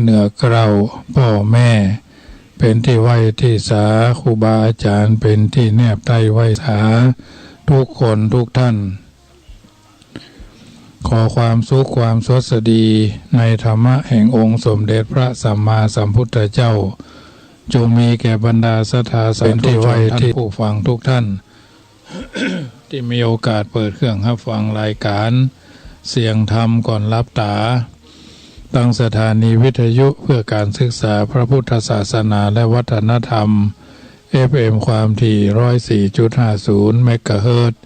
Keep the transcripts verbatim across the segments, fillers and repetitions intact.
เหนือเกล้าป้อแม่ เป๋นตี้ไหว้ตี้สา ครูบาอาจ๋ารย์เป๋นตี้แนบใต้ไหว้สา กู้คนกู้ต้าน ขอความสุขความสวัสดีในธรรมะแห่งองค์สมเด็จพระสัมมาสัมพุทธเจ้า จงมีแก่บรรดาศรัทธาสาธุชน เป๋นตี้ไหว้ตี้สา ท่านผู้ฟังกู้ต้าน ตี้มีโอกาสเปิดเครื่องฮับฟังรายก๋านเสียงธรรมก่อนหลับต๋า ตางสถานีวิทยุเพื่อการศึกษาพระพุทธศาสนาและวัฒนธรรม เอฟเอ็ม ความถี่ ร้อยสี่จุดห้าศูนย์ เมกะเฮิรตซ์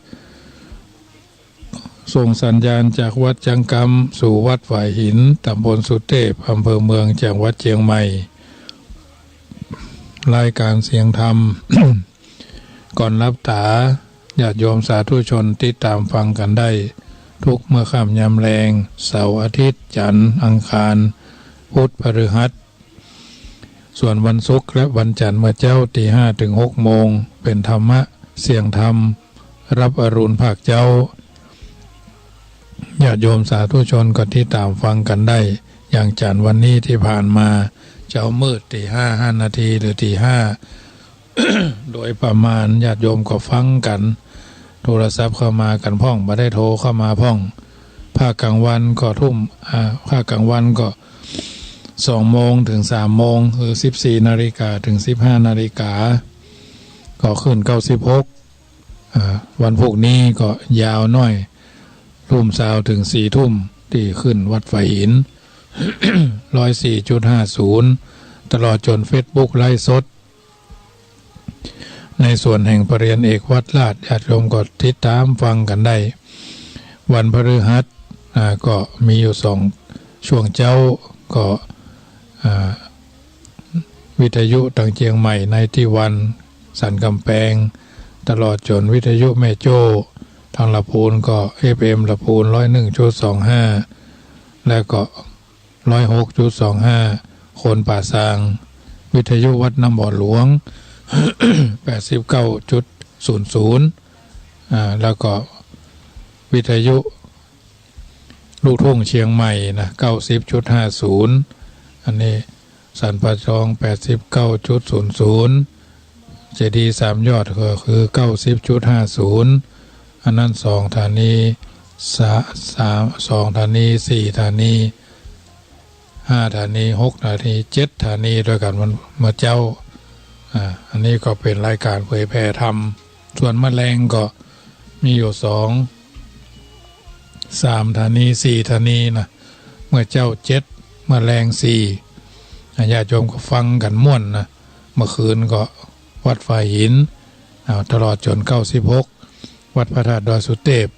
ส่งสัญญาณจากวัดจังกำสู่วัดฝายหิน ต๋ำบลสุเตพ อำเภอเมือง จังหวัดเจียงใหม่ รายก๋านเสียงธรรม ก่อนหลับต๋า ญาติโยมสาธุชนติดต๋ามฟังกั๋นได้ กู้เมื่อค่ำยามแลง เสาร์อาทิตย์ จันทร์ อังคาร พุธ พฤหัส ส่วนวันศุกร์และวันจันทร์เมื่อเจ๊า ตีห้าเถิงหกโมง เป๋นธรรมะเสียงธรรม ฮับอรุณภาคเจ๊า ญาติโยมสาธุชนก็ติดต๋ามฟังกั๋นได้ อย่างจันทร์วันนี้ตี้ผ่านมา เจ๊ามืด ตีห้า ห้านาที หรือตีห้า โดยประมาณ ญาติโยมก็ฟังกั๋น โทรศัพท์เข้ามากั๋นพ่อง บ่ได้โทรเข้ามาพ่อง ภาคกลางวันก็ทุ่ม อ่า ภาคกลางวันก็สองโมงเถิงสามโมง คือสิบสี่นาฬิกาเถิงสิบห้านาฬิกา ก็คลื่นเก้าสิบหก อ่า วันพูกนี้ก็ยาวหน้อย ทุ่มซาวเถิงสี่ทุ่ม ตี้คลื่นวัดฝายหิน ร้อยสี่จุดห้าศูนย์ ตลอดจ๋นเฟซบุ๊กไลฟ์สด ในส่วนแห่งปริญญาเอกวัดราช ญาติโยมก็ติดต๋ามฟังกั๋นได้ วันพฤหัส อ่า ก็มีอยู่สองช่วงเจ๊า ก็ อ่า วิทยุตางเจียงใหม่ ไนตี้วัน สันก๋ำแปง ตลอดจ๋นวิทยุแม่โจ้ ตางละปูนก็ เอฟเอ็ม ละปูน ร้อยหนึ่งจุดสองห้า และก็ ร้อยหกจุดสองห้า โคนป่าซาง วิทยุวัดน้ำบ่อหลวง แปดสิบเก้าจุดศูนย์ศูนย์ อ่า แล้วก็วิทยุลูกทุ่งเชียงใหม่นะ เก้าสิบจุดห้าศูนย์ อันนี้สันป่าตอง แปดสิบเก้าจุดศูนย์ศูนย์ เจดีย์สามยอดก็คือ เก้าสิบจุดห้าศูนย์ อันนั้นสองสถานี สา- สาม- สองสถานี สี่สถานี ห้าสถานี หกสถานี เจ็ดสถานีด้วยกั๋น มันเมื่อเจ๊า อ่า อันนี้ก็เป๋นรายก๋านเผยแผ่ธรรม ส่วนเมื่อแลงก็มีอยู่สอง สามสถานี สี่สถานีนะ เมื่อเจ๊าเจ็ด เมื่อแลงสี่ อ่า ญาติโยมก็ฟังกั๋นม่วนนะ เมื่อคืนก็วัดฝายหิน อ่า ตลอดจ๋นเก้าสิบหก วัดพระธาตุดอยสุเตพ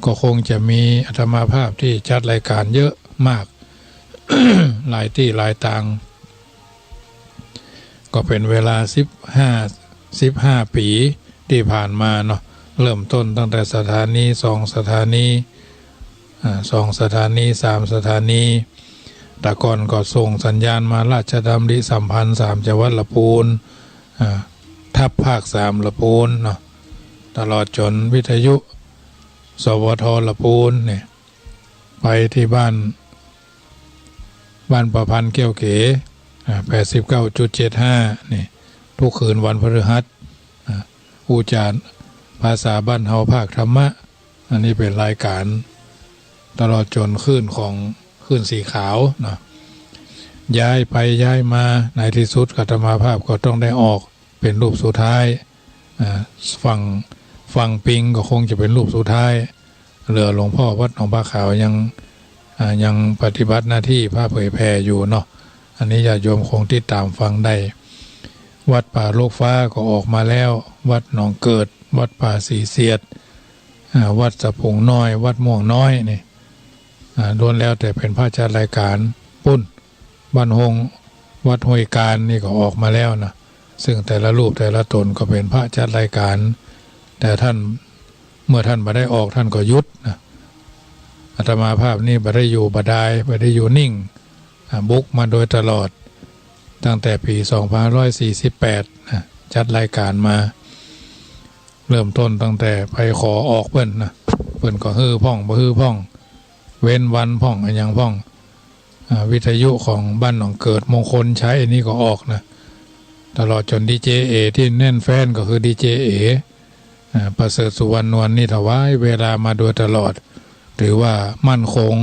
ก็คงจะมีอาตมาภาพตี้จัดรายก๋านเยอะมาก หลายตี้หลายตาง ก็เป๋นเวลาสิบห้า สิบห้าปี๋ตี้ผ่านมาเนาะ เริ่มต้นตั้งแต่สถานี สองสถานี อ่า สองสถานี สามสถานี แต่ก่อนก็ส่งสัญญาณมาราชดำริสัมพันธ์ สามจังหวัดละปูน อ่า ทับภาคสามละปูนเนาะ ตลอดจ๋นวิทยุ สวท ละปูนเนี่ย ไปตี้บ้าน บ้านประพันธ์แก้วเก๋ อ่า แปดสิบเก้าจุดเจ็ดห้า นี่ กู้คืนวันพฤหัส อ่า อู้จ๋าภาษาบ้านเฮาภาคธรรมะ อันนี้เป๋นรายก๋าน ตลอดจ๋นคลื่นของคลื่นสีขาวเนาะ ย้ายไปย้ายมา ในตี้สุดอาตมาภาพก็ต้องได้ออกเป๋นรูปสุดท้าย อ่า ฝั่ง ฝั่งปิงก็คงจะเป๋นรูปสุดท้าย เหลือหลวงพ่อวัดหนองปลาขาวยัง อ่า ยังปฏิบัติหน้าตี้พระเผยแผ่อยู่เนาะ อันนี้ญาติโยมคงติดต๋ามฟังได้ วัดป่าลูกฟ้าก็ออกมาแล้ว วัดหนองเกิด วัดป่าสีเสียด อ่า วัดสะพุงน้อย วัดม่วงน้อยนี่ อ่า ล้วนแล้วแต่เป๋นพระจัดรายก๋าน ปุ้น บ้านฮง วัดห้วยกาญนี่ก็ออกมาแล้วนะ ซึ่งแต่ละรูปแต่ละต๋นก็เป๋นพระจัดรายก๋าน แต่ท่าน เมื่อท่านบ่ได้ออกท่านก็หยุดนะ อาตมาภาพนี่บ่ได้อยู่บ่ดาย บ่ได้อยู่นิ่ง อ่า บุกมาโดยตลอด ตั้งแต่ปี๋สองพันห้าร้อยสี่สิบแปดนะ จัดรายก๋านมา เริ่มต้นตั้งแต่ไปขอออกเปิ้นนะ เปิ้นก็หื้อพ่อง บ่หื้อพ่อง เว้นวันพ่อง อะหยังพ่อง อ่า วิทยุของบ้านหนองเกิดมงคลชัยนี่ก็ออกนะ ตลอดจ๋นดีเจเอ๋ ตี้แน่นแฟ้นก็คือดีเจเอ๋ อ่า ประเสริฐ สุวรรณนวลนี่ถวายเวลามาโดยตลอด ถือว่ามั่นคง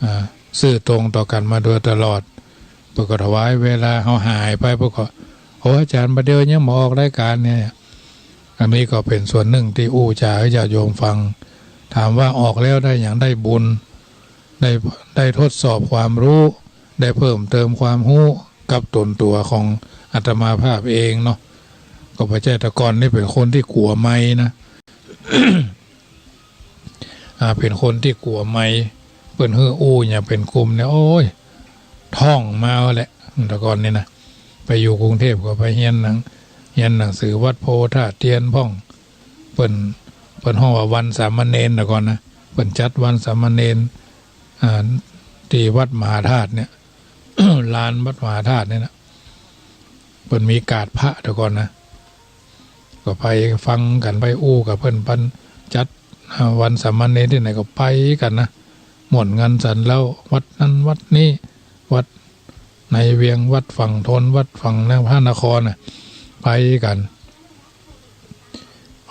อ่า ซื่อตรงต่อกั๋นมาโดยตลอด เปิ้นก็ถวายเวลา เฮาหายไปเปิ้นก็ โอ้ อาจ๋ารย์บ่าเดี่ยวยังบ่ออกรายก๋านเนี่ย อันนี้ก็เป๋นส่วนนึ่งตี้อู้จ๋าหื้อญาติโยมฟัง ถามว่าออกแล้วได้หยัง ได้บุญ ได้ ได้ทดสอบความฮู้ ได้เพิ่มเติมความฮู้กับต๋นตั๋วของอาตมาภาพเองเนาะ ก็บ่ใจ้ แต่ก่อนนี่เป๋นคนตี้กั๋วไมค์นะ อ่า เป๋นคนตี้กั๋วไมค์ เปิ้นหื้ออู้หยังเป๋นกลุ่มเนี่ย โอ้ย ท่องมาแหละ แต่ก่อนนี่นะ ไปอยู่กรุงเทพฯก็ไปเฮียนหนัง เฮียนหนังสือวัดโพธิ์ท่าเตียนพ่อง เปิ้น เปิ้นฮ้องว่าวันสามเณรแต่ก่อนนะ เปิ้นจัดวันสามเณร อ่า ตี้วัดมหาธาตุเนี่ย ลานวัดมหาธาตุเนี่ยนะ เปิ้นมีกาดพระแต่ก่อนนะ ก็ไปฟังกั๋น ไปอู้กับเปิ้น ปันจัด อ่า วันสามเณรตี้ไหนก็ไปกั๋นนะ ม่วนงันสันเล้า วัดนั้นวัดนี้ วัดในเวียง วัดฝั่งทน วัดฝั่งนคร พระนครน่ะ ไปกั๋น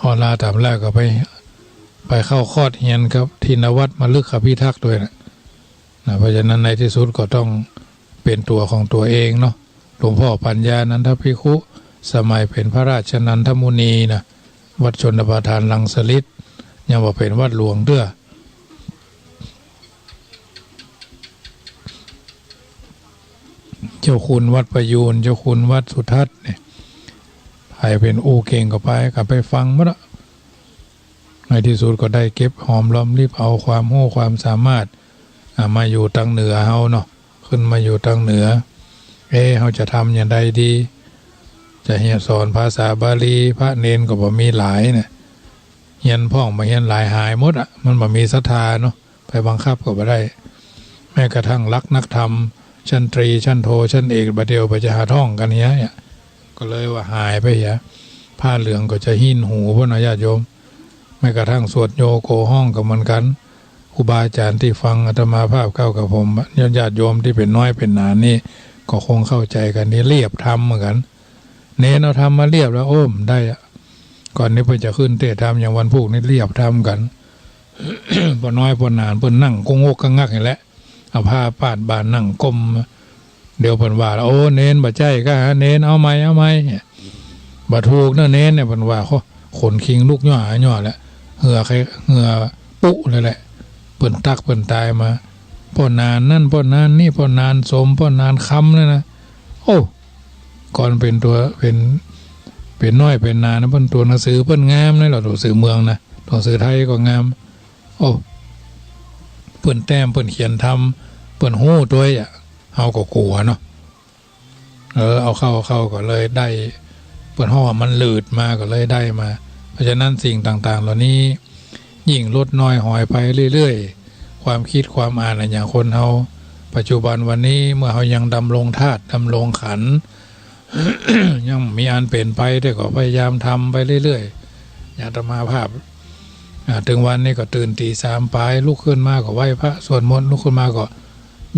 ฮอดลาต๋ามแล้วก็ไป ไปเข้าคอร์สเฮียนกับธินวัฒน์ มฤคคพิทักษ์ ตวยนะ นะ เพราะฉะนั้นในตี้สุดก็ต้องเป๋นตั๋วของตั๋วเองเนาะ หลวงพ่อปัญญานันทภิกขุ สมัยเป๋นพระราชนันทมุนีนะ วัดชลประทานรังสฤๅษ์ ยังบ่เป๋นวัดหลวงเตื้อ เจ้าคุณวัดประยูร เจ้าคุณวัดสุทัศน์เนี่ย ใผเป๋นอู้เก่งก็ไป ก็ไปฟังหมดอะ ในตี้สุดก็ได้เก็บหอมรอมริบเอาความฮู้ความสามารถ อ่า มาอยู่ตางเหนือเฮาเนาะ ขึ้นมาอยู่ตางเหนือ เอ๊ะ เฮาจะทำอย่างใดดี จะเฮียนสอนภาษาบาลี พระเณรก็บ่มีหลายเนี่ย เฮียนพ่องบ่เฮียนหลายหายหมดอะ มันบ่มีศรัทธาเนาะ ไปบังคับก็บ่ได้ แม้กระทั่งหลักนักธรรม ชั้นตรี ชั้นโท ชั้นเอก บ่าเดี่ยวไปจะหาท่องกั๋นเหียเนี่ย ก็เลยว่าหายไปเหีย ผ้าเหลืองก็จะหิ้นหูพุ้นนะญาติโยม แม้กระทั่งสวดโยโกฮ้องก็เหมือนกั๋น ครูบาอาจ๋ารย์ตี้ฟังอาตมาภาพเก้ากับผม ญาติโยมตี้เป๋นน้อยเป๋นหนานี่ก็คงเข้าใจ๋กั๋น นี่เลียบธรรมเหมือนกั๋น เณรเอาธรรมมาเลียบแล้ว โอ้ บ่ได้อะ ก่อนนี้เปิ้นจะขึ้นเตศน์ธรรมอย่างวันพูกนี่เลียบธรรมกั๋น ป้อน้อยป้อหนานเปิ้นนั่งกงกกะงักนี่แหละ เอาผ้าปาดบ่านั่งก้ม เดี๋ยวเปิ้นว่า โอ้ เณรบ่ใจ้ก้า เณรเอาใหม่ เอาใหม่ เนี่ย บ่ถูกเน่อเณรเนี่ย เปิ้นว่า โอ้ ขนคิงลุกย่อหาย่อแล้ว เหื่อใค่ เหื่อปุ๊เลยแหละ เปิ้นตั๊กเปิ้นตายมา ป้อหนานนั่น ป้อหนานนี่ ป้อหนานสม ป้อหนานคำเนี่ยนะ โอ้ ก่อนเป๋นตั๋ว เป๋น เป๋นน้อยเป๋นหนานะ เปิ้นตั๋วหนังสือเปิ้นงามนะ หนังสือเมืองนะ หนังสือไทยก็งาม โอ้ เปิ้นแต้ม เปิ้นเขียนธรรม เปิ้นฮู้ตวยอะ เฮาก็กั๋วเนาะ เออ เอาเข้า เอาเข้าก็เลยได้ เปิ้นฮ้องว่ามันหลืดมาก็เลยได้มา เพราะฉะนั้นสิ่งต่างๆ เหล่านี้ ยิ่งลดน้อยหายไปเรื่อยๆ ความคิดความอ่านอะหยังคนเฮา ปัจจุบันวันนี้เมื่อเฮายังดำรงธาตุ ดำรงขันธ์ ยังมีอันเป๋นไป แต่ก็พยายามทำไปเรื่อยๆ อย่างอาตมาภาพ อ่า ถึงวันนี้ก็ตื่นตี๋สามป๋าย ลุกขึ้นมาก็ไหว้พระสวดมนต์ ลุกขึ้นมาก็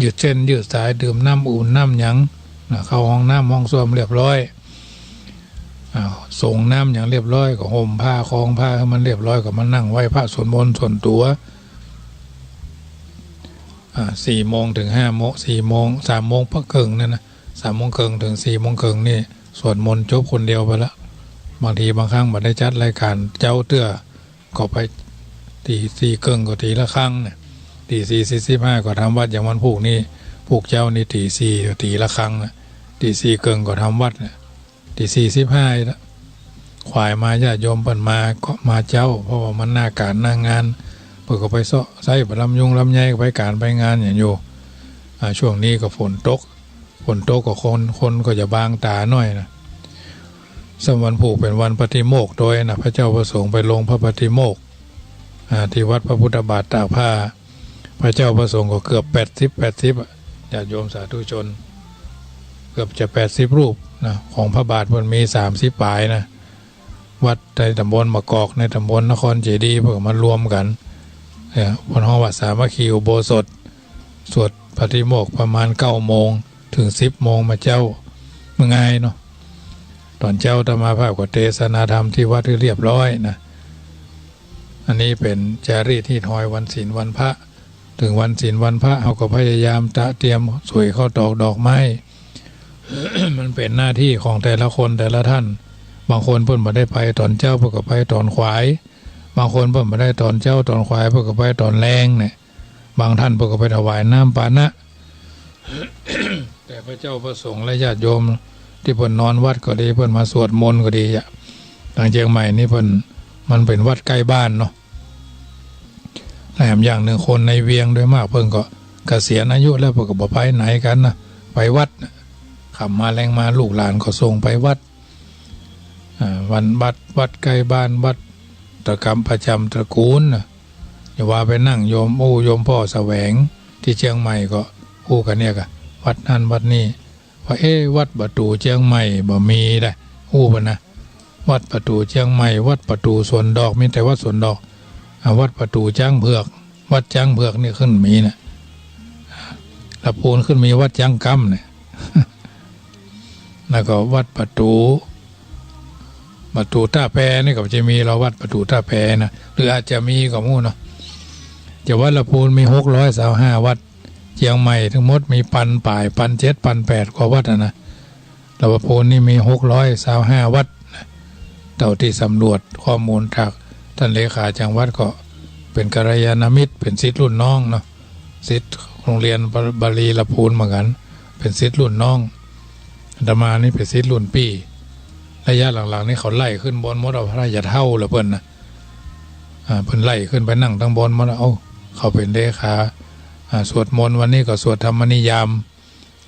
ยืดเส้นยืดสาย ดื่มน้ำอุ่นน้ำหยัง นะ เข้าห้องน้ำห้องส้วมเรียบร้อย อ่า สรงน้ำหยังเรียบร้อย ก็ห่มผ้าคองผ้าหื้อมันเรียบร้อย ก็มานั่งไหว้พระสวดมนต์ส่วนตั๋ว อ่า สี่โมงถึงห้าโมง สี่โมง สามโมงเกิ่งนั่นนะ สามโมงเกิ่งถึงสี่โมงเกิ่งนี่ สวดมนต์จบคนเดียวไปละ บางทีบางครั้งบ่ได้จัดรายก๋านเจ๊าเตื้อ ก็ไปตี๋สี่เกิ่งก็ตี๋ละครั้งเนี่ย ตี๋สี่สี่สิบห้าก็ทำวัตร อย่างวันพูกนี่ พูกเจ๊านี่ตี๋สี่ก็ตี๋ละครั้งนะ ตี๋สี่เกิ่งก็ทำวัตรเนี่ย ตี๋สี่สิบห้าละ ขวายมาญาติโยมเปิ้นมาก็มาเจ๊า เพราะว่ามันหน้าก๋านหน้างาน เปิ้นก็ไปเซาะไซ้ ไปลำยุงลำไย ไปก๋านไปงานอย่างอยู่ อ่า ช่วงนี้ก็ฝนตก ฝนตกก็คน คนก็จะบางต๋าหน้อยนะ ส่ำวันพูกเป๋นวันปาฏิโมกข์ตวยนะ พระเจ้าพระสงฆ์ไปลงพระปาฏิโมกข์ อ่า ตี้วัดพระพุทธบาทตากผ้า พระเจ้าพระสงฆ์ก็เกือบแปดสิบ แปดสิบอะ ญาติโยมสาธุชน เกือบจะแปดสิบรูปนะ ของพระบาทมันมีสามสิบป๋ายนะ วัดในต๋ำบลมะกอก ในต๋ำบลนครเจดีย์ เปิ้นก็มารวมกั๋น เอ่อ เปิ้นฮ้องว่าสามัคคีอุโบสถ สวด ปาฏิโมกข์ประมาณเก้าโมงเถิงสิบโมงมาเจ๊า บ่ง่ายเนาะ ต๋อนเจ๊าอาตมาภาพก็เตสนาธรรมตี้วัดหื้อเรียบร้อยนะ อันนี้เป๋นจารีตฮีตฮอยวันศีลวันพระ เถิงวันศีลวันพระ เฮาก็พยายามตระเตรียมสวยข้าวตอกดอกไม้ มันเป๋นหน้าตี้ของแต่ละคนแต่ละท่าน บางคนเปิ้นบ่ได้ไปต๋อนเจ๊า เปิ้นก็ไปต๋อนขวาย บางคนเปิ้นบ่ได้ต๋อนเจ๊าต๋อนขวาย เปิ้นก็ไปต๋อนแลงเนี่ย บางท่านเปิ้นก็ไปถวายน้ำปานะ แต่พระเจ้าพระสงฆ์และญาติโยมตี้เปิ้นนอนวัดก็ดี เปิ้นมาสวดมนต์ก็ดีอะ ตางเจียงใหม่นี่เปิ้น มันเป๋นวัดใก้บ้านเนาะ และแถมอย่างนึ่งคนในเวียงโดยมากเปิ้นก็เกษียณอายุแล้ว เปิ้นก็บ่ไปไหนกั๋นนะ ไปวัดนะ ค่ำมาแลงมาลูกหลานก็ส่งไปวัด อ่า วันวัด วัดใก้บ้าน วัดตระกำประจำตระกูลนะ อย่าว่าไปนั่งโยมอู้โยมป้อแสวงตี้เจียงใหม่ก็อู้กั๋นเนี่ยกะ วัดนั้นวัดนี้ ว่า เอ๊ะ วัดประตู๋เจียงใหม่บ่มีละ อู้เปิ้นนะ วัดประตู๋เจียงใหม่ วัดประตู๋สวนดอก มีแต่วัดสวนดอก อ่า วัดประตู๋จ๊างเผือก วัดจ๊างเผือกนี่ขึ้นมีนะ ลำพูนขึ้นมีวัดจ๊างกำเนี่ย แล้วก็วัดประตู๋ ประตู๋ต้าแปนี่ก็จะมีลอวัดประตู๋ต้าแปนะ หรืออาจจะมีก็บ่ฮู้เนาะ แต่วัดลำพูนมีหกร้อยซาวห้าวัด เจียงใหม่ทั้งหมดมีปันป๋าย ปันเจ็ด ปันแปดกว่าวัดอะนะ ลำพูนนี่มีหกร้อยซาวห้าวัดนะ เต้าตี้สำรวจข้อมูลจากต้านเลขาจังหวัด ก็เป๋นกัลยาณมิตร เป๋นศิษย์รุ่นน้องเนาะ ศิษย์โฮงเฮียนบาลีลำพูนเหมือนกั๋น เป๋นศิษย์รุ่นน้อง อาตมานี่เป๋นศิษย์รุ่นปี้ ระยะหลังๆ นี่เขาไล่ขึ้นบนหมด เอาพระยาเฒ่าละเปิ้นนะ อ่า เปิ้นไล่ขึ้นไปนั่งตังบนหมด เอา เขาเป๋นเลขา อ่า สวดมนต์ วันนี้ก็สวดธรรมนิยาม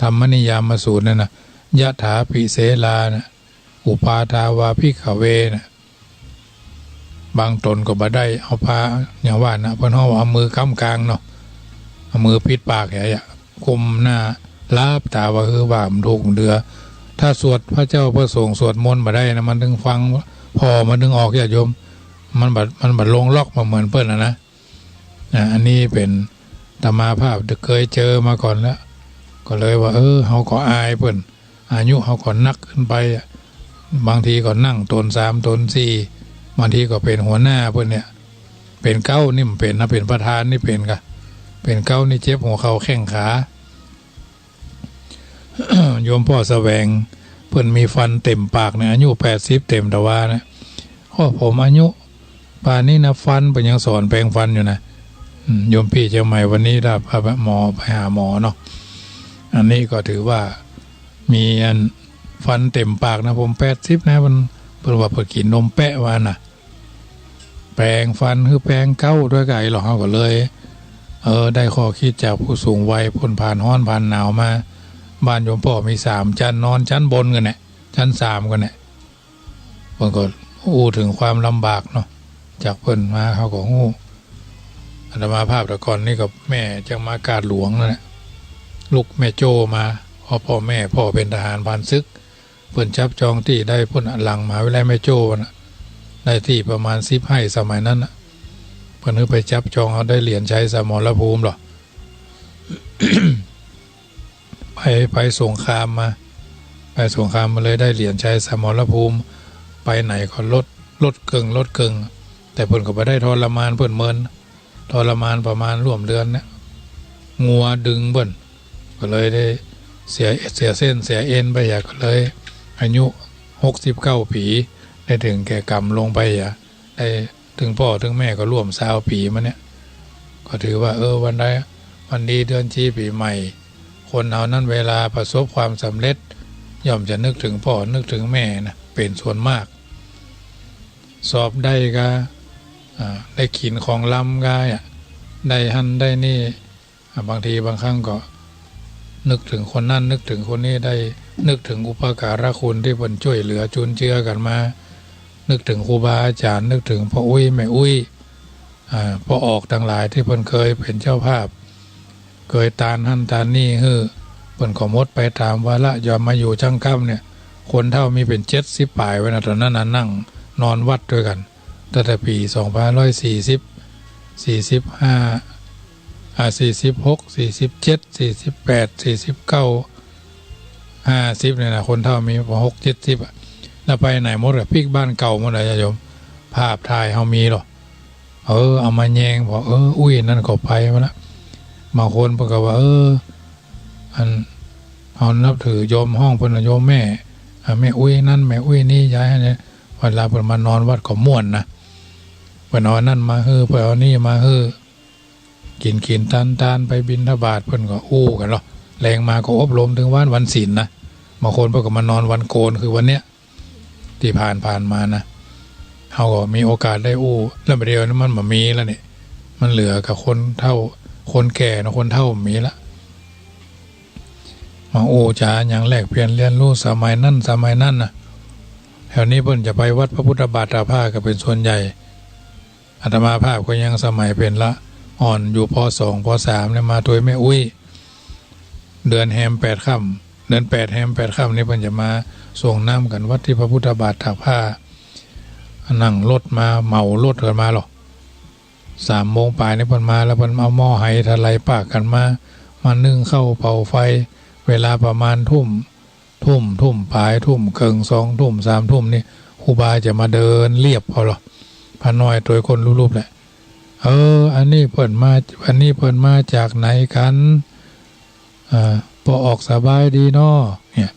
ธรรมนิยามสูตรนั่นนะ ยะถาปิเสลานะ อุปาทา วา ภิกขเวนะ บางต๋นก็บ่ได้เอาผ้า อย่างว่านะ เปิ้นฮ้องว่าเอามือก๊ำกางเนาะ เอามือปิดปากแหยะ ก้มหน้าหลับต๋า ว่าหื้อว่าบ่ถูกบ่เดือ ถ้าสวดพระเจ้าพระสงฆ์สวดมนต์บ่ได้นะ มันตึงฟังผ่อ มันตึงออก ญาติโยม มันบ่ มันบ่ลงล็อกมาเหมือนเปิ้นนะนะ อ่า อันนี้เป๋นอาตมาภาพเกยเจอมาก่อนแล้ว ก็เลยว่า เออ เฮาก็อายเปิ้น อายุเฮาก็นักขึ้นไปอะ บางทีก็นั่งต๋นสามต๋นสี่ บางทีก็เป๋นหัวหน้าเปิ้นเนี่ย เป๋นเก๊านี่บ่เป๋นนะ เป๋นประธานนี่เป๋นกะ เป๋นเก๊านี่เจ็บหัวเข่าแข้งขา โยมป้อแสวง เปิ้นมีฟันเต็มปากเนี่ย อายุแปดสิบเต็มตะวาเนี่ย โอ้ ผมอายุป่านนี้นะ ฟันเปิ้นยังสอนแปรงฟันอยู่นะ อืม โยมปี้เจียงใหม่วันนี้ลาพาหมอไปหาหมอเนาะ อันนี้ก็ถือว่ามีอันฟันเต็มปากนะ ผมแปดสิบนะ เปิ้น เปิ้นว่าเปิ้นกิ๋นนมแปะว่านะ แปรงฟันหื้อแปรงเก๊าด้วยกั๋น เฮาก็เลย เออ ได้ข้อคิดจากผู้สูงวัย เปิ้นผ่านฮ้อนผ่านหนาวมา บ้านโยมป้อมีสามจั๊น นอนจั๊นบนกั๋นแหละ จั๊นสามกั๋นแหละ เปิ้นก็อู้เถิงความลำบากเนาะ จากเปิ้นมาเฮาก็ฮู้ อาตมาภาพแต่ก่อนนี่ก็แม่จังมากาดหลวงนั่นแหละ ลุกแม่โจ้มา เพราะป้อแม่ป้อเป๋นทหารผ่านศึก เปิ้นจับจองตี้ได้ปู๊นอะ หลังมหาวิทยาลัยแม่โจ้น่ะ ได้ตี้ประมาณสิบไฮ่สมัยนั้นน่ะ เปิ้นหื้อไปจับจองเอาได้เหรียญชัยสมรภูมิเหรอ ไป ไปสงครามมา ไปสงครามมาเลยได้เหรียญชัยสมรภูมิ ไปไหนก็ลด ลดเกิ่ง ลดเกิ่ง แต่เปิ้นก็บ่ได้ทรมานเปิ้นเมิน ทรมานประมาณร่วมเดือนเนี่ย งัวดึงเปิ้น ก็เลยได้เสีย เสียเส้นเสียเอ็นไป ยาก็เลยอายุหกสิบเก้าปี๋ ได้เถิงแก่กรรมลงไป ยาได้ ตึงป้อตึงแม่ก็ร่วมซาวปี๋มาเนี่ย ก็ถือว่า เออ วันใด วันดีเดือนชีปี๋ใหม่ คนเฮานั้นเวลาประสบความสำเร็จ ย่อมจะนึกถึงป้อนึกถึงแม่นะ เป๋นส่วนมาก สอบได้ก็ อ่า ได้กิ๋นของลำก็ ได้หั้นได้นี่ อ่า บางทีบางครั้งก็นึกถึงคนนั้นนึกถึงคนนี้ ได้นึกถึงอุปการะคุณตี้เปิ้นจ้วยเหลือจุนเจือกั๋นมา นึกถึงครูบาอาจ๋ารย์ นึกถึงป้ออุ๊ยแม่อุ๊ย อ่า ป้อออกตังหลายตี้เปิ้นเกยเป๋นเจ้าภาพ เกยตานหั้นตานนี่หื้อ เปิ้นก็หมดไปต๋ามวาระ ย่อมมาอยู่จั้งก้ำเนี่ย คนเฒ่ามีเป๋นเจ็ดสิบป๋ายไว้นะ ต๋อนนั้นน่ะ นั่งนอนวัดตวยกั๋น ตั้งแต่ปี๋สองพันห้าร้อยสี่สิบ สี่สิบห้า อ่า สี่สิบหก สี่สิบเจ็ด สี่สิบแปด สี่สิบเก้า ห้าสิบ เนี่ยนะ คนเฒ่ามีหกเจ็ดสิบอะ แล้วไปไหนหมดอะ ปิ๊กบ้านเก่าหมดอะ ญาติโยม ภาพถ่ายเฮามีหรอ เออ เอามาแยง บอก เออ อุ้ยนั่นก็ไปมาละ บางคนเปิ้นก็ว่า เออ อัน เฮานับถือโยม ฮ้องเปิ้นว่าโยมแม่ อ่า แม่อุ้ยนั่น แม่อุ้ยนี่ ยายเนี่ย เวลาเปิ้นมานอนวัดก็ม่วนนะ เปิ้นเอาอันนั้นมาหื้อ เปิ้นเอานี่มาหื้อ กิ๋นกิ๋นตานตาน ไปบิณฑบาต เปิ้นก็อู้กั๋นเนาะ แลงมาก็อบรมเถิงวัน วันศีลนะ บางคนเปิ้นก็มานอนวันโกน คือวันเนี้ย ตี้ผ่านผ่านมานะ เฮาก็มีโอกาสได้อู้ แล้วบ่าเดี่ยวนี้มันบ่มีแล้วนี่ มันเหลือกับคนเฒ่า คนแก่เนาะ คนเฒ่าบ่มีละ มาอู้จ๋าหยังแลกเปลี่ยนเรียนรู้สมัยนั้นสมัยนั้นนะ แถวนี้เปิ้นจะไปวัดพระพุทธบาทตากผ้าก็เป๋นส่วนใหญ่ อาตมาภาพก็ยังสมัยเป๋นละอ่อนอยู่ ป.สอง ป.สาม เนี่ย มาตวยแม่อุ๊ย เดือนแฮมแปดค่ำ เดือนแปดแฮมแปดค่ำนี่เปิ้นจะมาส่งน้ำกั๋นวัดตี้พระพุทธบาทตากผ้า นั่งรถมา เหมารถกั๋นมาหรอ สามโมงป๋ายนี่เปิ้นมาแล้ว เปิ้นเอาหม้อไหถะไลปากกั๋นมา มานึ่งข้าวเผาไฟ เวลาประมาณทุ่ม ทุ่ม ทุ่มป๋าย ทุ่มเกิ่ง สองทุ่ม สามทุ่มนี่ ครูบาจะมาเดินเลียบเอาหรอ พระน้อยตวยก้นรูปๆ แหละ เออ อันนี้เปิ้นมา อันนี้เปิ้นมาจากไหนกั๋น อ่า ปอออกสบายดีน้อ เนี่ย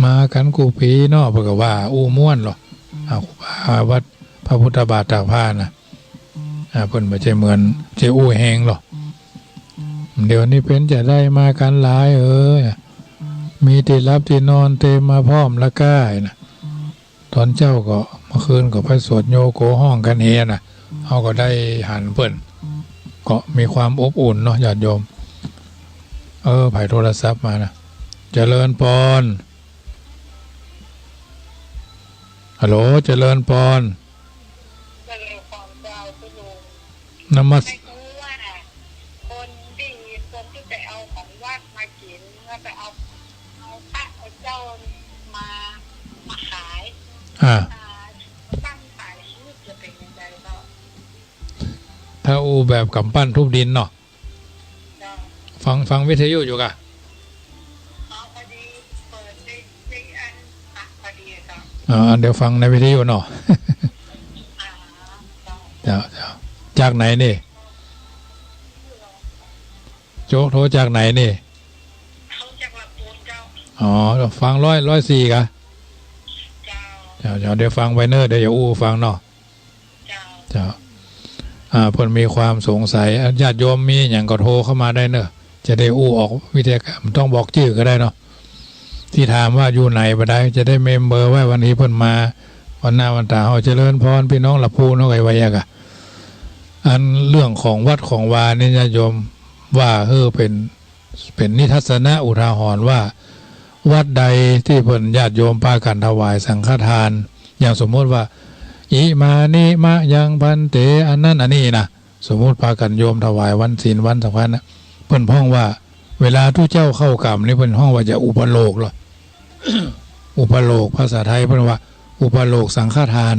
มากั๋นกู้ปี๋น้อ เปิ้นก็ว่าอู้ม่วนหรอ อ่า ครูบาวัดพระพุทธบาทตากผ้านะ อ่า เปิ้นบ่ใจ้เหมือน ใจ้อู้แฮงหรอ เดี๋ยวนี้เป๋นจะใดมากั๋นหลายเอ๋ย มีตี้หลับตี้นอนเตรียมมาพร้อมละก้านะ ต๋อนเจ๊าก็ เมื่อคืนก็ไปสวดโยโกฮ้องกั๋นเฮนะ เฮาก็ได้หันเปิ้น ก็มีความอบอุ่นเนาะ ญาติโยม เออ ใผโทรศัพท์มานะ เจริญปอน ฮัลโหล เจริญปอน เจริญปอนเจ้าคุณลุง นมัส ไม่รู้ว่าคนที่ คนที่ไปเอาของวัดมากิ๋น แล้วไปเอา เอาพระเอาเจ้ามา มาขาย อ่า อ่า ตั้งขายชีวิตจะเป๋นยังไงก็ ถ้าอู้แบบก๋ำปั้นทุบดินเนาะ ฟัง ฟังวิทยุอยู่ก่ะ อ๋อ พอดีเปิดใน ในอัน อ่ะ พอดีอะ อ่า เดี๋ยวฟังในวิทยุเนาะ อ่า เจ้า เจ้า เจ้า จากไหนนี่ โจ๊กโทรจากไหนนี่ โทรจากลำพูนเจ้า อ๋อ ฟังร้อย ร้อยสี่ก่ะ เจ้า เจ้า เจ้า เดี๋ยวฟังไปเน่อ เดี๋ยวจะอู้ฟังเนาะ เจ้า เจ้า อ่า เปิ้นมีความสงสัย ญาติโยมมีหยังก็โทรเข้ามาได้เน่อ จะได้อู้ออกวิทยากรรม ต้องบอกจื้อก็ได้เนาะ ตี้ถามว่าอยู่ไหนบ่ได้ จะได้เมมเบอร์ไว้ วันนี้เปิ้นมา วันหน้าวันต๋า เฮาเจริญปอน ปี้น้องละพูน เฮาก็ว่าอย่างกะ อันเรื่องของวัดของวานี่ ญาติโยมว่า เออ เป๋น เป๋นนิทัศนะอุทาหรณ์ว่า วัดใดตี้เปิ้นญาติโยมปากั๋นถวายสังฆทาน อย่างสมมติว่า อิมานิมะยังภันเต อันนั้นอันนี้นะ สมมติปากั๋นโยมถวายวันศีลวันสำคัญนะ เปิ้นฮ้องว่า เวลาตุ๊เจ้าเข้ากรรมนี่ เปิ้นฮ้องว่าจะอุปโลกเหรอ อุปโลก ภาษาไทยเปิ้นว่า อุปโลกสังฆทาน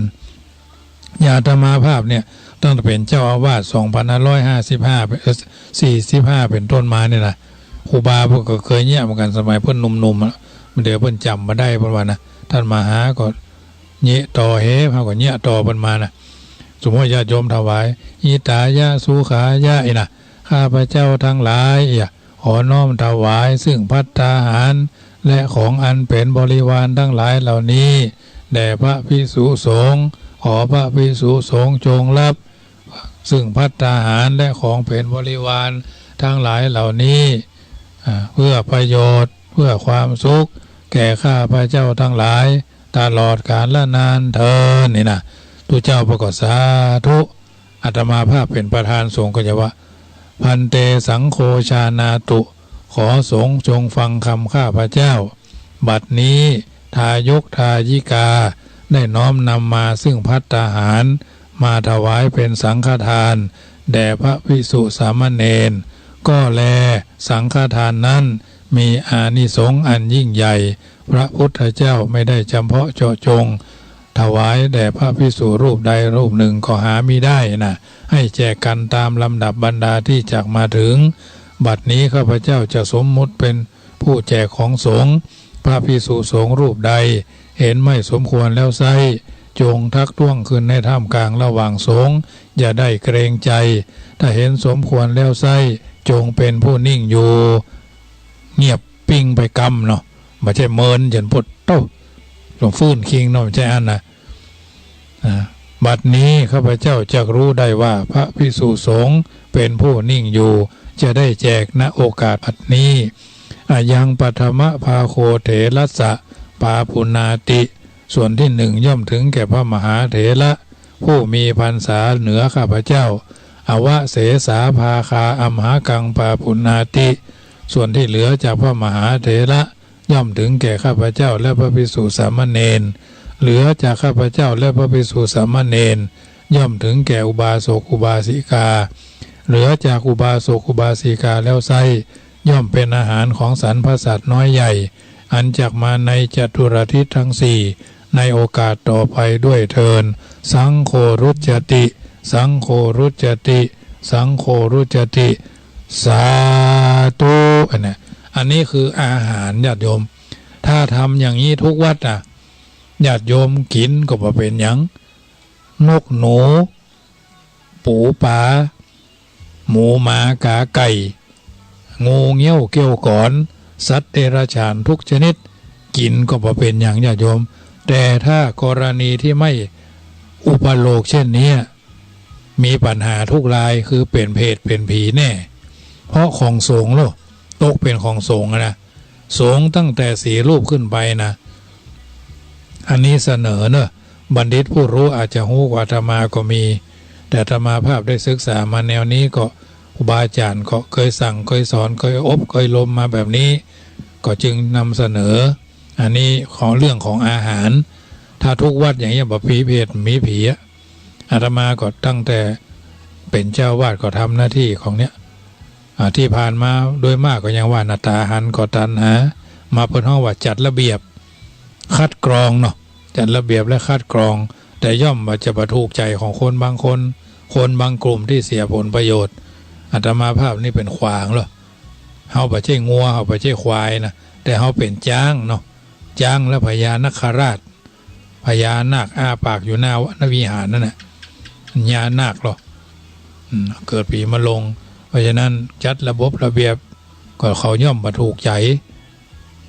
อย่างอาตมาภาพเนี่ย ตั้งแต่เป๋นเจ้าอาวาส สองพันห้าร้อยห้าสิบห้า เอ่อ สี่สิบห้า เป๋นต้นมาเนี่ยนะ ครูบาเปิ้นก็เกยเยียะเหมือนกั๋น สมัยเปิ้นหนุ่มๆ อะ เดี๋ยวเปิ้นจ๋ำบ่ได้ เปิ้นว่านะ ต้านมหาก็เยียะต่อ เฮาก็เยียะต่อเปิ้นมานะ สมมติญาติโยมถวาย หิตายะ สุขายะ อี้นะ ข้าพเจ้าตังหลาย อี้อะ ขอน้อมถวายซึ่งภัตตาหาร และของอันเป๋นบริวารตังหลายเหล่านี้ แด่พระภิกษุสงฆ์ ขอพระภิกษุสงฆ์จงรับ ซึ่งภัตตาหารและของเป๋นบริวารตังหลายเหล่านี้ อ่า เพื่อประโยชน์ เพื่อความสุข แก่ข้าพเจ้าตังหลาย ตลอดกาลนานเทอญ นี่นะ ตุ๊เจ้าเปิ้นก็สาธุ อาตมาภาพเป๋นประธานสงฆ์ก็จะว่า ภันเต สังโฆ จานาตุ ขอสงฆ์จงฟังคำข้าพเจ้า บัดนี้ทายกทายิกาได้น้อมนำมาซึ่งภัตตาหาร มาถวายเป็นสังฆทาน แด่พระภิกษุสามเณร ก็แลสังฆทานนั้นมีอานิสงส์อันยิ่งใหญ่ พระพุทธเจ้าไม่ได้จำเพาะเจาะจง ถวายแด่พระภิกษุรูปใดรูปหนึ่งก็หามิได้นะ ให้แจกกันตามลำดับบรรดาที่จักมาถึง บัดนี้ข้าพเจ้าจะสมมุติเป็นผู้แจกของสงฆ์ พระภิกษุสงฆ์รูปใดเห็นไม่สมควรแล้วไซร้ จงทักท้วงขึ้นในท่ามกลางระหว่างสงฆ์ อย่าได้เกรงใจ ถ้าเห็นสมควรแล้วไซร้ จงเป็นผู้นิ่งอยู่ เงียบปิ้งไปกำเนาะ บ่ใจ้เมินเจินปดเต้า หลวงฟื้นคิงเนาะ บ่ใจ้อั้นนะ อ่า บัดนี้ข้าพเจ้าจักรู้ได้ว่าพระภิกษุสงฆ์เป็นผู้นิ่งอยู่ จะได้แจกณโอกาสบัดนี้ อายังปัทมภาโคเถรัสสะปาปุณาติ ส่วนที่หนึ่งย่อมถึงแก่พระมหาเถระ ผู้มีพรรษาเหนือข้าพเจ้า อวเสสาภาคาอัมหากังปาปุณาติ ส่วนที่เหลือจากพระมหาเถระ ย่อมถึงแก่ข้าพเจ้าและพระภิกษุสามเณร เหลือจากข้าพเจ้าและพระภิกษุสามเณร ย่อมถึงแก่อุบาสกอุบาสิกา เหลือจากอุบาสกอุบาสิกาแล้วไซร้ ย่อมเป็นอาหารของสรรพสัตว์น้อยใหญ่ อันจักมาในจตุรทิศทั้งสี่ ในโอกาสต่อไปด้วยเทอญ สังโฆรุจจติ สังโฆรุจจติ สังโฆรุจจติ สาธุ อันเนี้ย อันนี้คืออาหารญาติโยม ถ้าทำอย่างนี้ทุกวัดอ่ะ ญาติโยมกิ๋นก็บ่เป๋นหยัง นกหนู ปูปลา หมูหมากาไก่ งูเงี้ยวเกี้ยวกอน สัตว์เดรัจฉานทุกชนิด กิ๋นก็บ่เป๋นหยังญาติโยม แต่ถ้ากรณีที่ไม่อุปโลกเช่นนี้ มีปัญหาทุกราย คือเป๋นเปรตเป๋นผีแน่ เพราะของสงฆ์โลก ตกเป๋นของสงฆ์อะนะ สงฆ์ตั้งแต่สี่รูปขึ้นไปนะ อันนี้เสนอเนอะ บัณฑิตผู้รู้อาจจะฮู้กว่าอาตมาก็มี แต่อาตมาภาพได้ศึกษามาแนวนี้ก็ ครูบาอาจ๋ารย์ก็เกยสั่งเกยสอนเกยอบเกยรมมาแบบนี้ ก็จึงนำเสนอ อันนี้ของเรื่องของอาหาร ถ้าทุกวัดอย่างเงี้ยบ่มีเปรตมีผีอะ อาตมาก็ตั้งแต่เป๋นเจ้าวาดก็ทำหน้าที่ของเนี้ย อ่า ที่ผ่านมาโดยมากก็ยังว่าหน้าต๋าหันก็ตัณหา มาเปิ้นฮ้องว่าจัดระเบียบ คัดกรองเนาะ จัดระเบียบและคัดกรอง แต่ย่อมว่าจะบ่ถูกใจ๋ของคนบางคน คนบางกลุ่มที่เสียผลประโยชน์ อาตมาภาพนี่เป๋นขวางเหรอ เฮาบ่ใจ้งัว เฮาบ่ใจ้ควายนะ แต่เฮาเป๋นจ๊างเนาะ จ๊างและพญานาคราช พญานาคอ้าปากอยู่หน้าวิหารนั่นน่ะ พญานาคเหรอ อืม เกิดปีมะโรง เพราะฉะนั้นจัดระบบระเบียบ ก็เขาย่อมบ่ถูกใจ๋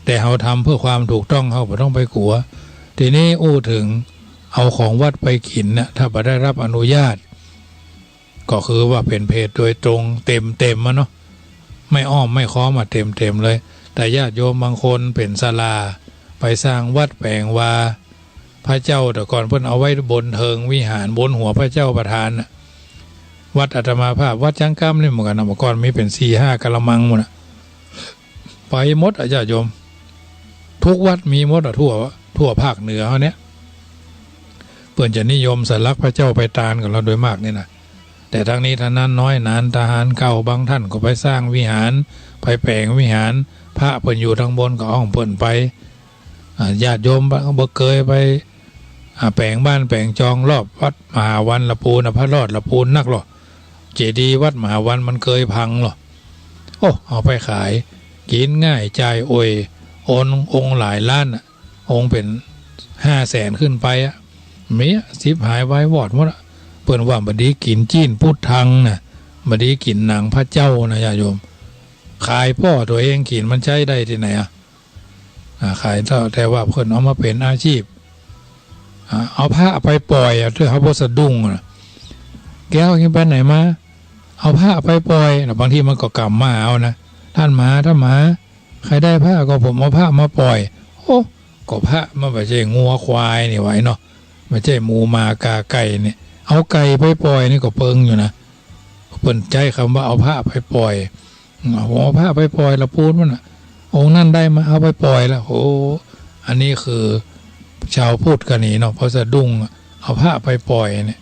แต่เฮาทำเพื่อความถูกต้อง เฮาบ่ต้องไปกั๋ว ทีนี้อู้เถิงเอาของวัดไปกิ๋นน่ะ ถ้าบ่ได้รับอนุญาต ก็คือว่าเป๋นเปรตโดยตรงเต็มๆ อะเนาะ ไม่อ้อมไม่ค้อมอะ เต็มๆ เลย แต่ญาติโยมบางคนเป๋นศาลา ไปสร้างวัดแป๋งวา พระเจ้าแต่ก่อนเปิ้นเอาไว้บนเถิงวิหาร บนหัวพระเจ้าประธานน่ะ วัดอาตมาภาพ วัดจ๊างก้ำนี่เหมือนกั๋นนะ เมื่อก่อนมีเป๋นสี่ห้ากะละมังหมดน่ะ ไปหมดอะญาติโยม ทุกวัดมีหมดอะ ทั่ว ทั่วภาคเหนือเฮาเนี่ย เปิ้นจะนิยมสลักพระเจ้าไปตานกั๋นแล้วโดยมากนี่นะ แต่ทั้งนี้ทั้งนั้นน้อยหนาญทหารเก่าบางท่านก็ไปสร้างวิหาร ไปแป๋งวิหาร พระเปิ้นอยู่ตางบนก็เอาของเปิ้นไป อ่า ญาติโยมบ่เกยไป อ่า แป๋งบ้านแป๋งจองรอบวัดมหาวันละปูนน่ะ พระรอดละปูนนักหรอ เจดีย์วัดมหาวันมันเกยพังหรอ โอ้ เอาไปขาย กิ๋นง่ายจ่ายอ่อย องค์ องค์หลายล้านน่ะ องค์เป๋นห้าแสนขึ้นไปอะ มีอะ ฉิบหายวายวอดหมดอะ เปิ้นว่าบ่ดีกิ๋นจี๊นพุทธังน่ะ บ่ดีกิ๋นหนังพระเจ้านะญาติโยม ขายป้อตั๋วเองกิ๋นมันใจ๊ได้ตี้ไหนอะ อ่า ขายเต้า แต่ว่าเปิ้นเอามาเป๋นอาชีพ อ่า เอาพระไปป่อยอะ เตื้อเฮาบ่สะดุ้งอะ แก้ว ไปไหนมา เอาพระไปป่อยนะ บางทีมันก็กำมาเอานะ ท่านมหา ท่านมหา ใครได้พระก็ผมเอาพระมาป่อย โอ้ ก็พระมันบ่ใจ้งัวควายนี่หวาเนาะ บ่ใจ้หมูหมากาไก่นี่ เอาไก่ไปป่อยนี่ก็เปิงอยู่นะ เปิ้นใจ๊กำว่าเอาพระไปป่อย เอา เอาพระไปป่อยละปูนมันน่ะ องค์นั้นได้มา เอาไปป่อยละ โอ้ อันนี้คือชาวพุทธกะหนีเนาะ พอสะดุ้งอะ เอาพระไปป่อยเนี่ย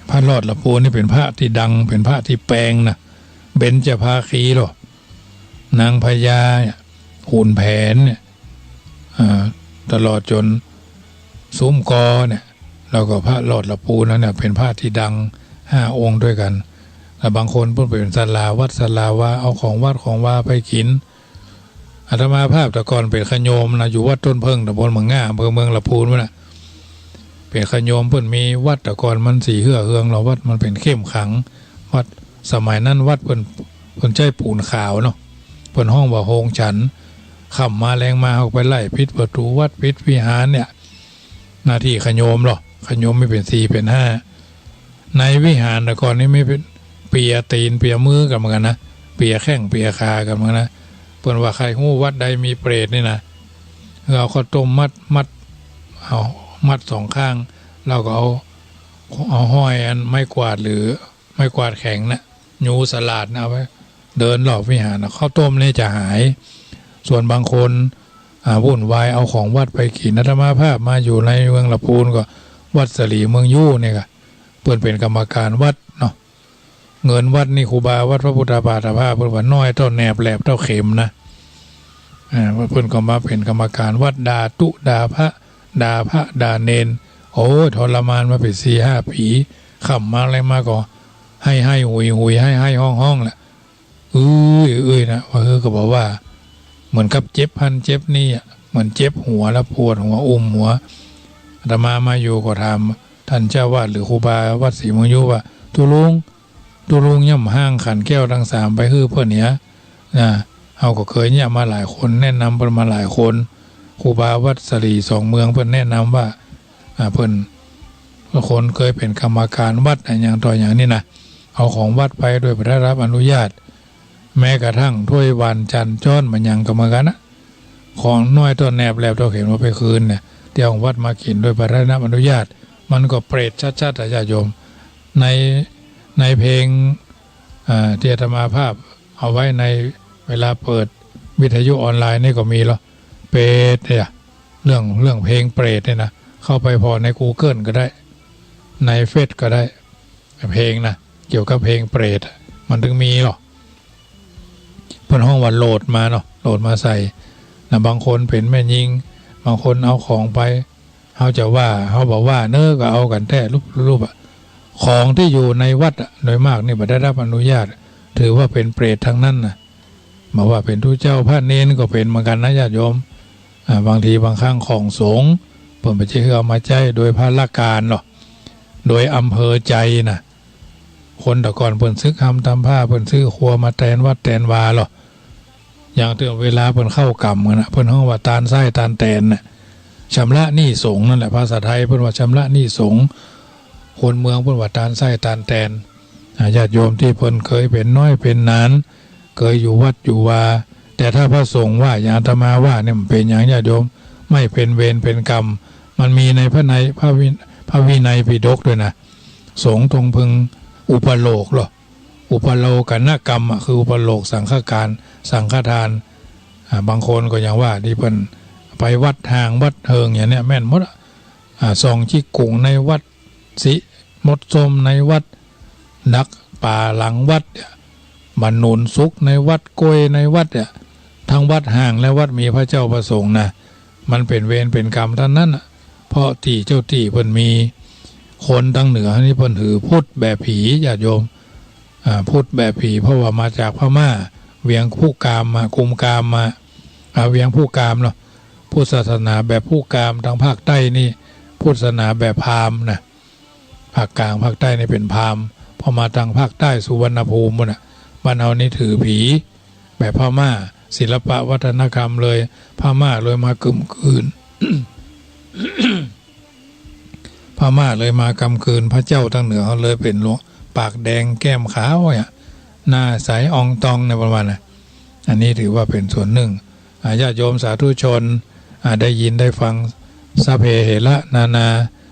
พระรอดละปูนนี่เป๋นพระตี้ดัง เป๋นพระตี้แปงนะ เบญจภาคีหรอ นางพญาเนี่ย ขุนแผนเนี่ย อ่า ตลอดจ๋น สุมกอเนี่ย แล้วก็พระหลอดละปูนนั้นเนี่ย เป๋นพระตี้ดังห้าองค์ตวยกั๋น แล้วบางคนเปิ้นเป๋นศาลาวัดศาลาวา เอาของวัดของวาไปกิ๋น อาตมาภาพแต่ก่อนเป๋นขะโยมนะ อยู่วัดต้นเผิ้ง ตำบลเมืองง่า อำเภอเมืองละปูนปู้นน่ะ เป๋นขะโยม เปิ้นมีวัด แต่ก่อนมันสีเหื้อเฮืองเนาะ วัดมันเป๋นเข้มขลัง วัดสมัยนั้นวัดเปิ้น เปิ้นใจ๊ปูนขาวเนาะ เปิ้นฮ้องว่าโฮงฉัน ค่ำมาแลงมาเฮาไปไล่ปิดประตู๋วัด ปิดวิหารเนี่ย หน้าตี้ขะโยมเนาะ ขะโยมมีเป๋นสี่เป๋นห้า ในวิหารแต่ก่อนนี้มีเป๋นเปียตี๋นเปียมือกั๋นเหมือนกั๋นนะ เปียแข้งเปียขากั๋นเหมือนกั๋นนะ เปิ้นว่าใค่ฮู้วัดใดมีเปรตนี่นะ เอาข้าวต้มมัด มัด เอามัดสองข้าง แล้วก็เอา เอาห้อยอันไม้กวาดหรือไม้กวาดแข็งน่ะ ยูสลาดน่ะ เอาไว้เดินรอบวิหารน่ะ ข้าวต้มนี่จะหาย ส่วนบางคน อ่า วุ่นวายเอาของวัดไปกิ๋น อาตมาภาพมาอยู่ในเมืองละปูนก็วัดสลีเมืองยู้นี่ก็ เปิ้นเป๋นกรรมการวัดเนาะ เงินวัดนี่ครูบาวัดพระพุทธบาทผ้า เปิ้นว่าน้อยเต้าแหนบแหลบเต้าเข็มนะ อ่า เปิ้นก็มาเป๋นกรรมการวัด ด่าตุ๊ด่าพระ ด่าพระด่าเณร โอ้ย ทรมานมาเป๋นสี่ห้าปี๋ ค่ำมาแลงมาก็ไห้ไห้หุยหุย ไห้ไห้ฮ้องฮ้องแหละ อื้ยอื้ยนะ ว่าเออ ก็บอกว่าเหมือนกับเจ็บหั้นเจ็บนี่อะ เหมือนเจ็บหัวแล้วปวดหัวอุ้มหัว อาตมามาอยู่ก็ถามต้านเจ้าอาวาสหรือครูบาวัดสลีเมืองยู้ว่า ตุ๊ลุง ตุ๊ลุงย่ำห้างขันแก้วตังสามไปหื้อเปิ้นเหีย นะ เฮาก็เกยเยียะมาหลายคน แนะนำเปิ้นมาหลายคน ครูบาวัดสลีสองเมืองเปิ้นแนะนำว่า อ่า เปิ้น คนเกยเป๋นกรรมการวัดอะหยังต่อหยังนี่นะ เอาของวัดไปโดยบ่ได้รับอนุญาต แม้กระทั่งถ้วยหว่านจานจ๊อนมายังก็เหมือนกั๋นนะ ของน้อยเต้าแหนบแหลบเต้าเข็มเอาไปคืนเนี่ย ตี้ของวัดมากิ๋นโดยบ่ได้รับอนุญาต มันก็เปรตชัดๆ อะญาติโยม ใน ในเพลง อ่า ตี้อาตมาภาพเอาไว้ในเวลาเปิดวิทยุออนไลน์นี่ก็มีเนาะ เปรตเนี่ย เรื่อง เรื่องเพลงเปรตเนี่ยนะ เข้าไปผ่อในกูเกิลก็ได้ ในเฟซก็ได้ เพลงนะ เกี่ยวกับเพลงเปรตอะ มันถึงมีเนาะ เปิ้นฮ้องว่าโหลดมาเนาะ โหลดมาใส่นะ บางคนเป๋นแม่ญิง บางคนเอาของไป เฮาจะว่า เฮาบ่ว่าเน้อ ก็เอากั๋นแต๊รูปๆ อะ ของตี้อยู่ในวัดอะ โดยมากนี่บ่ได้รับอนุญาต ถือว่าเป๋นเปรตตังนั้นนะ บ่ว่าเป๋นตุ๊เจ้าพระเณรก็เป๋นเหมือนกั๋นนะญาติโยม อ่า บางทีบางครั้งของสงฆ์ เปิ้นบ่ใจ้หื้อเอามาใจ๊โดยพลการเนาะ โดยอำเภอใจ๋นะ คนแต่ก่อนเปิ้นสึกฮำตำผ้า เปิ้นซื้อครัวมาแตนวัดแตนวาเนาะ อย่างเตื้อเวลาเปิ้นเข้ากรรมกั๋นนะ เปิ้นฮ้องว่าตานไส้ตานแตนน่ะ ชำระหนี้สงฆ์นั่นแหละ ภาษาไทยเปิ้นว่าชำระหนี้สงฆ์ คนเมืองเปิ้นว่าตานไส้ตานแตน อ่า ญาติโยมตี้เปิ้นเกยเป๋นน้อยเป๋นหนาน เกยอยู่วัดอยู่วา แต่ถ้าพระสงฆ์ว่าอย่างอาตมาว่าเนี่ย มันเป๋นอย่างญาติโยม ไม่เป็นเวรเป็นกรรม มันมีในพระใน พระวิ พระวินัยปิฎกด้วยนะ สงฆ์ต้องพึงอุปโลกเนาะ อุปโลกนกรรมอะ คืออุปโลกสังฆการ สังฆทาน อ่า บางคนก็อย่างว่าตี้เปิ้นไปวัดฮ้างวัดเฮิงอย่างเนี้ย แม่นหมดอะ อ่า ส่องจิกกุ่งในวัด สิมดส้มในวัด ดักป๋าหลังวัดเนี่ย บ่าหนุนสุกในวัด กล้วยในวัดเนี่ย ทั้งวัดฮ้างและวัดมีพระเจ้าพระสงฆ์นะ มันเป๋นเวรเป๋นกรรมตังนั้นน่ะ เพราะตี้เจ้าตี้เปิ้นมี คนตังเหนือนี่เปิ้นหือพุทธแบบผีญาติโยม อ่า พุทธแบบผี เพราะว่ามาจากพม่า เวียงผู้กามมา กุมกามมา อ่า เวียงผู้กามเนาะ พุทธศาสนาแบบผู้กาม ตังภาคใต้นี่พุทธศาสนาแบบพราหมณ์นะ ภาคกลางภาคใต้นี่เป๋นพราหมณ์ พอมาตังภาคใต้สุวรรณภูมิปู๊นน่ะ บ้านเฮานี่ถือผีแบบพม่า ศิลปะวัฒนธรรมเลย พม่าเลยมากำกืน พม่าเลยมากำกืน พระเจ้าตังเหนือเฮาเลยเป๋นหลวงปากแดงแก้มขาวเนี่ย หน้าใสอ่องตองเนี่ยประมาณน่ะ อันนี้ถือว่าเป๋นส่วนนึ่ง อ่า ญาติโยมสาธุชน อ่า ได้ยินได้ฟัง สัพเพเหระนานา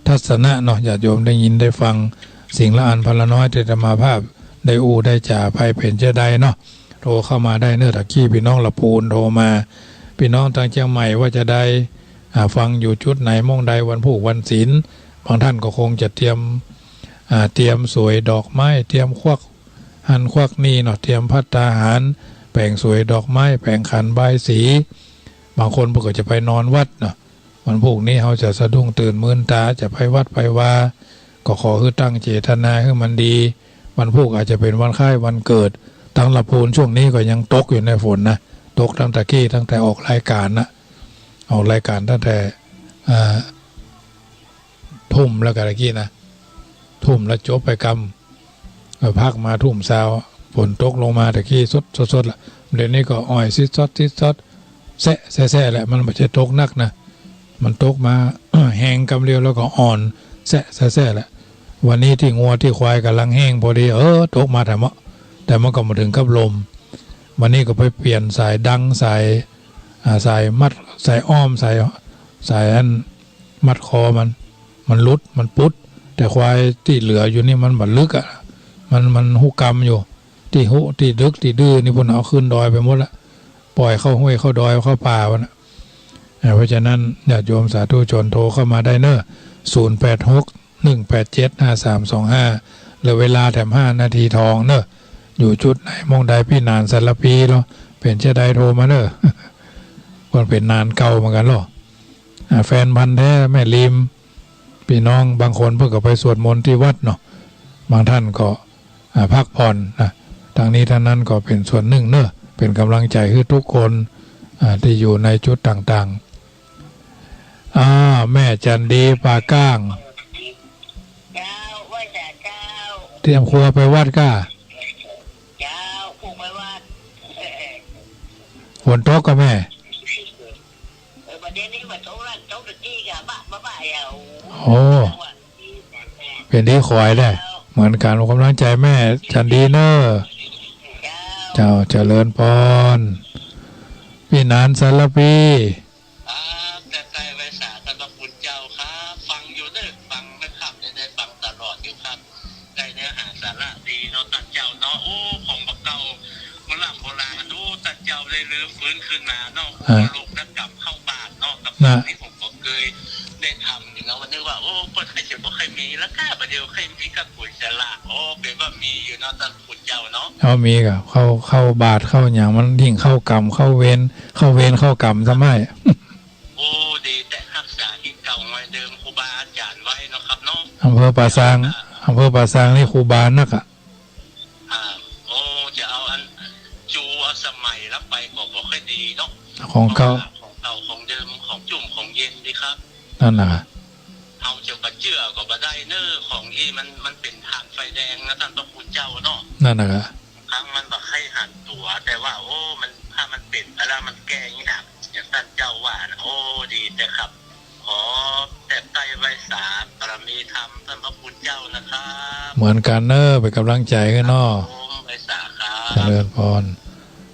ทัศนะเนาะ ญาติโยมได้ยินได้ฟัง สิ่งละอันพันละน้อยตี้อาตมาภาพได้อู้ได้จ๋าไปเป๋นจาใดเนาะ โทรเข้ามาได้เน้อ ตะกี้พี่น้องละปูนโทรมา พี่น้องตังเจียงใหม่ว่าจาใด อ่า ฟังอยู่จุดไหนม่องใด วันพูกวันศีล บางท่านก็คงจะเตรียม อ่า เตรียมสวยดอกไม้ เตรียมควักหั้นควักนี่เนาะ เตรียมภัตตาหาร แป๋งสวยดอกไม้ แป๋งขันบายสี บางคนเปิ้นก็จะไปนอนวัดเนาะ วันพูกนี้เฮาจะสะดุ้งตื่นมืนต๋า จะไปวัดไปวา ก็ขอหื้อตั้งเจตนาหื้อมันดี วันพูกอาจจะเป๋นวันคล้ายวันเกิด ตังลำพูนช่วงนี้ก็ยังตกอยู่ในฝนนะ ตกตั้งแต่กี้ ตั้งแต่ออกรายก๋านนะ ออกรายก๋านตั้งแต่ อ่า ทุ่มแล้วกะตะกี้นะ ทุ่มแล้วจบไปกำ เออ พักมาทุ่มซาว ฝนตกลงมาตะกี้สด สดๆ ละ เดี๋ยวนี้ก็อ่อยซิดซอดซิดซอด แซะแซะแซะแหละ มันบ่ใจ้ตกหนักนะ มันตกมา แฮงกำเดียวแล้วก็อ่อนแซะแซะแซะแหละ วันนี้ตี้งัวตี้ควายก่ำลังแห้งพอดี เออ ตกมาแถมเนาะ แต่มันก็บ่เถิงกับลม วันนี้ก็ไปเปลี่ยนสายดัง สาย อ่า สายมัด สายอ้อม สาย สายอัน มัดคอมัน มันหลุด มันปุด แต่ควายตี้เหลืออยู่นี่มันบ่ลึกอะ มัน มันฮู้กำอยู่ ตี้ฮู้ ตี้ดึก ตี้ดื้อนี่พุ้นเอาขึ้นดอยไปหมดละ ปล่อยเข้าห้วยเข้าดอยเข้าป่าพุ้นน่ะ อ่า เพราะฉะนั้นญาติโยมสาธุชนโทรเข้ามาได้เน่อ ศูนย์แปดหก หนึ่งแปดเจ็ด ห้าสามสองห้า เหลือเวลาแถมห้านาทีทองเน่อ อยู่จุดไหนหม้องใด ปี้หนานสารภีเหรอ เป๋นจาใดโทรมาเน่อ เปิ้นเป๋นหนานเก่าเหมือนกั๋นเหรอ อ่า แฟนพันธุ์แท้แม่ริม ปี้น้องบางคนเปิ้นก็ไปสวดมนต์ตี้วัดเนาะ บางท่านก็ อ่า พักผ่อนนะ ตังนี้ตังนั้นก็เป๋นส่วนนึ่งเน่อ เป๋นก๋ำลังใจ๋หื้อกู้คน อ่า ตี้อยู่ในจุดต่างๆ อ่า แม่จันดีป่าก้าง เจ้า ไหว้สาเจ้า เตรียมครัวไปวัดก้า เจ้า ผูกไปวัด ฝนตกก่อแม่ เออ ประเด็นนี้มาตกละ ตกตะกี้กะบะ บะ บะ เอา โอ้ เป๋นดีขอยแหละ เหมือนกั๋น ก๋ำลังใจ๋แม่จันดีเน่อ เจ้า เจ้า เจริญพร ปี้หนานสารภี ครับ แตบใต้ไหว้สาต้านพระคุณเจ้าครับ ฟังอยู่เน่อ ฟังนะครับ ได้ ได้ฟังตลอดอยู่ครับ ได้เนื้อหาสาระดีเนาะต้านเจ้าเนาะ โอ้ ของบ่าเก่า โบราณโบราณ โอ้ ต้านเจ้าได้รื้อฟื้นคืนมาเนาะ อ่า อุปโลกนกรรมเข้าบาตรเนาะ กับ น่ะ นี่ผมก็เกยได้ทำอยู่เนาะ วันนี้ว่า โอ้ ก็ใค่จะบ่ใค่มีแล้วก้า บ่าเดี่ยวใค่มีกับก๋วยสลาก โอ้ เป๋นว่ามีอยู่เนาะต้านพระคุณเจ้าเนาะ เอามีก่ะ เข้า เข้าบาตรเข้าหยัง มันยิ่งเข้ากรรม เข้าเวร เข้าเวรเข้ากรรมซ้ำไอ้ โอ้ ดีแต่ฮักษาถิ่นเก่าหอยเดิมครูบาอาจ๋ารย์ไว้เนาะครับเนาะ อำเภอป่าซาง อำเภอป่าซางนี่ครูบานักอะ อ่า โอ้ จะเอาอัน จูเอาสมัยละไปก็บ่ค่อยดีเนาะ ของเก่า ของเก่าของเดิม ของจุ่มของเย็นดีครับ นั่นน่ะ เฮาจะบ่เจื้อก็บ่ได้เน่อ ของอี้มัน มันเป๋นถ่านไฟแดงนะต้านพระคุณเจ้าเนาะ นั่นน่ะ ครั้งมันบ่ใค่หันตั๋ว แต่ว่า โอ้ มัน ถ้ามันเป๋นไปแล้วมันแก้ยาก อย่างต้านเจ้าว่านะ โอ้ ดีแต่ครับ ขอแตบใต้ไหว้สาบารมีธรรมต้านพระคุณเจ้านะครับ เหมือนกั๋นเน่อ เป๋นก๋ำลังใจ๋หื้อเนาะ ครับผม ไหว้สาครับ เจริญพร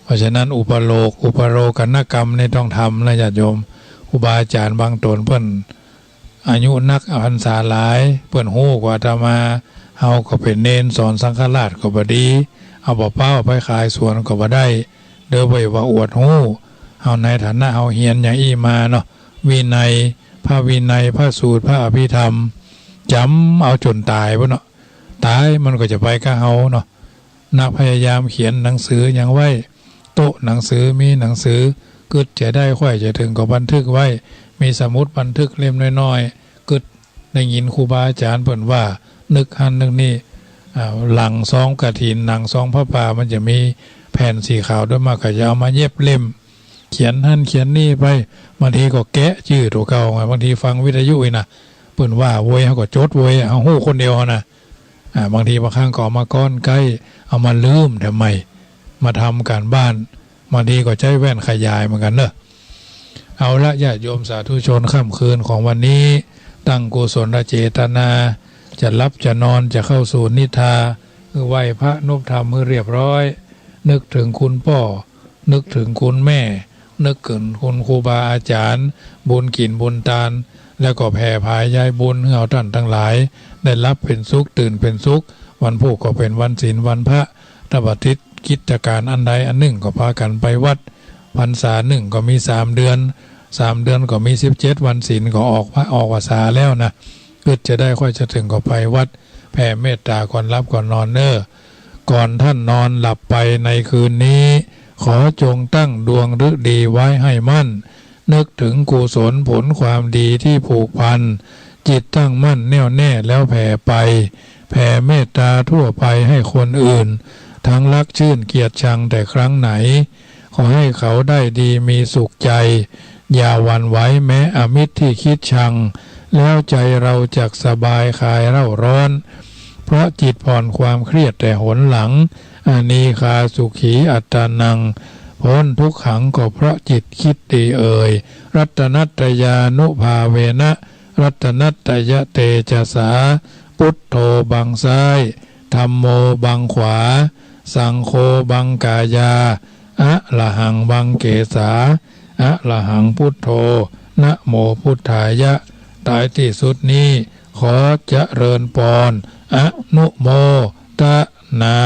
เพราะฉะนั้นอุปโลก อุปโลกนกรรมนี่ต้องทำนะญาติโยม ครูบาอาจ๋ารย์บางต๋นเปิ้น อายุนัก พรรษาหลาย เปิ้นฮู้กว่าอาตมา เฮาก็เป๋นเณรสอนสังฆราชก็บ่ดี เอาบ่าเป๊าไปขายสวนก็บ่ได้ เด้อ บ่ใจ้ว่าอวดฮู้ เฮาในฐานะเฮาเฮียนอย่างอี้มาเนาะ วินัย พระวินัย พระสูตร พระอภิธรรม จ๋ำเอาจ๋นต๋ายพุ้นเนาะ ต๋ายมันก็จะไปกับเฮาเนาะ นักพยายามเขียนหนังสือหยังไว้ โต๊ะหนังสือ มีหนังสือ กึ๊ดจะได้ไขว้จะเถิงก็บันทึกไว้ มีสมุดบันทึกเล่มน้อยๆ กึ๊ดได้ยินครูบาอาจ๋ารย์เปิ้นว่า นึกหั้นนึกนี่ อ่า หลังซองกฐิน หลังซองผ้าป่า มันจะมีแผ่นสีขาว โดยมากก็จะเอามาเย็บเล่ม เขียนหั้นเขียนนี่ไป บางทีก็แกะจื้อตั๋วเก่าไง บางทีฟังวิทยุนี่นะ เปิ้นว่าโว้ย เฮาก็จดโว้ย เฮาฮู้คนเดียวหั้นนะ อ่า บางทีบางครั้งก็เอามาก้อนใก้ เอามาลืมแถมใหม่ มาทำก๋านบ้าน บางทีก็ใจ๊แว่นขยายเหมือนกั๋นเนาะ เอาละ ญาติโยมสาธุชน ค่ำคืนของวันนี้ ตั้งกุศลเจตนา จะหลับจะนอน จะเข้าสู่นิทรา คือไหว้พระนบธรรมหื้อเรียบร้อย นึกเถิงคุณป้อ นึกเถิงคุณแม่ นึกเถิงคุณครูบาอาจ๋ารย์ บุญกิ๋นบุญตาน แล้วก็แผ่ผายยายบุญหื้อเฮาต้านตังหลาย ได้หลับเป๋นสุข ตื่นเป๋นสุข วันพูกก็เป๋นวันศีลวันพระ ถ้าบ่ติดกิจก๋านอันใดอันนึ่งก็พากั๋นไปวัด พรรษานึ่งก็มีสามเดือน สามเดือนก็มีสิบเจ็ดวันศีล ก็ออกพรร ออกพรรษาแล้วนะ กึ๊ดจะได้ไขว้จะเถิงก็ไปวัด แผ่เมตต๋าก่อนหลับก่อนนอนเน่อ ก่อนต้านนอนหลับไปในคืนนี้ ขอจงตั้งดวงฤดีไว้ให้มั่น นึกถึงกุศลผลความดีที่ผูกพัน จิตตั้งมั่นแน่วแน่แล้วแผ่ไป แผ่เมตตาทั่วไปให้คนอื่น ทั้งรักชื่นเกลียดชังแต่ครั้งไหน ขอให้เขาได้ดีมีสุขใจ อย่าหวั่นไหวแม้อมิตรที่คิดชัง แล้วใจเราจักสบายคลายเร่าร้อน เพราะจิตผ่อนความเครียดแต่หนหลัง อนีฆาสุขีอัตตานัง พ้นทุกขังก็เพราะจิตคิดดีเอ่ย รัตนัตตยานุภาเวนะ รัตนัตตยเตจสา พุทโธบังซ้าย ธัมโมบังขวา สังโฆบังกายา อะระหังบังเกสา อะระหังพุทโธ นะโมพุทธายะ ท้ายที่สุดนี้ ขอเจริญปอน อนุโมทนา